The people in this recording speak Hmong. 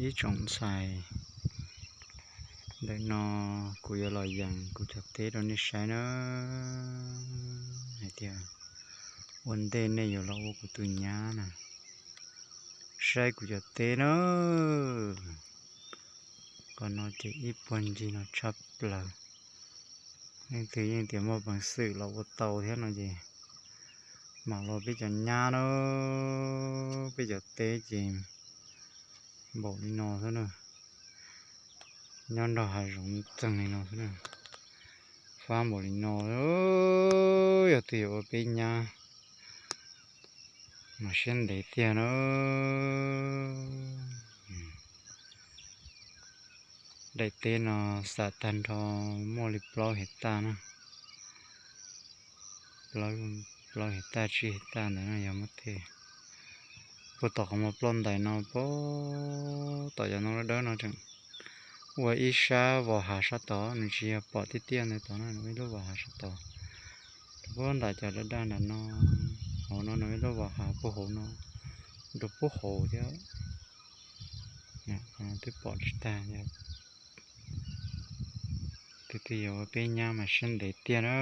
Ib tsoom ntxhais, ntawm no kuv yuav los yees kuv cov teb rau nej saib na, hais tias ua ntej nej yuav los ua kuv tus nyab na, saib kuv cov teb na. Qhov no ces ib puag ncig no tshaj plaws, leej twg yeej tias muaj peev xwm los ua tau thiab no ces mam los peb cov nyab na. Peb cov teb ces npaum li no xwb na, nyob nrog hav zoov txeeg li no xwb na, fab npaum li no. Yog twg yuav ua peb nyab mas siab ntev tiag na. Daim teb no xam tag nrho muaj li plaub hais taj na, plaub hais taj tsib hais taj ntawd no yog muab tej. Puag tom qhov muag ploj ntais no puag tom cov ntoo dawb dawb no tseem ua ib sab vos hav sab tod, nws tsis yog pom tiaj tiaj ntawd tod no, nws ua ib lub vos hav sab tod. Rau puag nram cov daj daj nram no, hauv no nws ua ib lub vos hav puag hauv no, rau puag hauv thiab. Qhov no twb pom tsis tag, tus twg yuav ua peb nyab mas siab ntev tiag na.